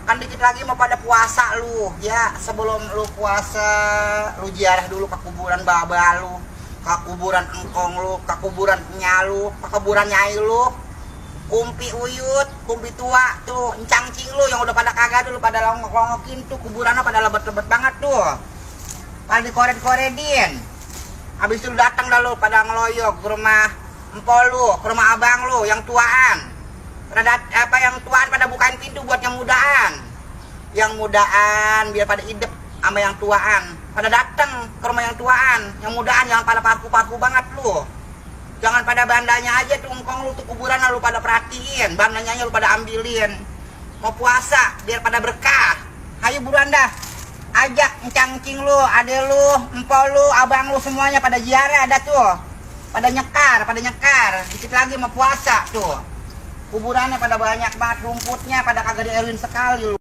Kan dikit lagi mau pada puasa lu. Ya, sebelum lu puasa, lu ziarah dulu ke kuburan baba lu, ke kuburan engkong lu, ke kuburan nyalu, ke kuburan nyai lu. Kumpi uyut, kumpi tua tuh, encang-cing lu yang udah pada kagak dulu pada longok-longokin tuh, kuburannya pada lebet-lebet banget tuh. Pada dikored-koredin. Habis itu lu datang dah lu pada ngeloyok ke rumah empol lu, ke rumah abang lu yang tuaan. Yang tuaan pada bukain pintu buat yang mudaan. Yang mudaan biar pada idep sama yang tuaan. Pada datang ke rumah yang tuaan, yang mudaan jangan pada parku-parku banget lu. Jangan pada bandanya aja tuh engkong lu tuh kuburan lu pada perhatiin, bandanya lu pada ambilin. Mau puasa biar pada berkah. Ayo buruan dah. Ajak encang-cing lu, ade lu, empol lu, abang lu semuanya pada ziarah ada tuh. Pada nyekar. Dikit lagi mau puasa tuh. Kuburannya pada banyak banget rumputnya, pada kagak dieruin sekali lu.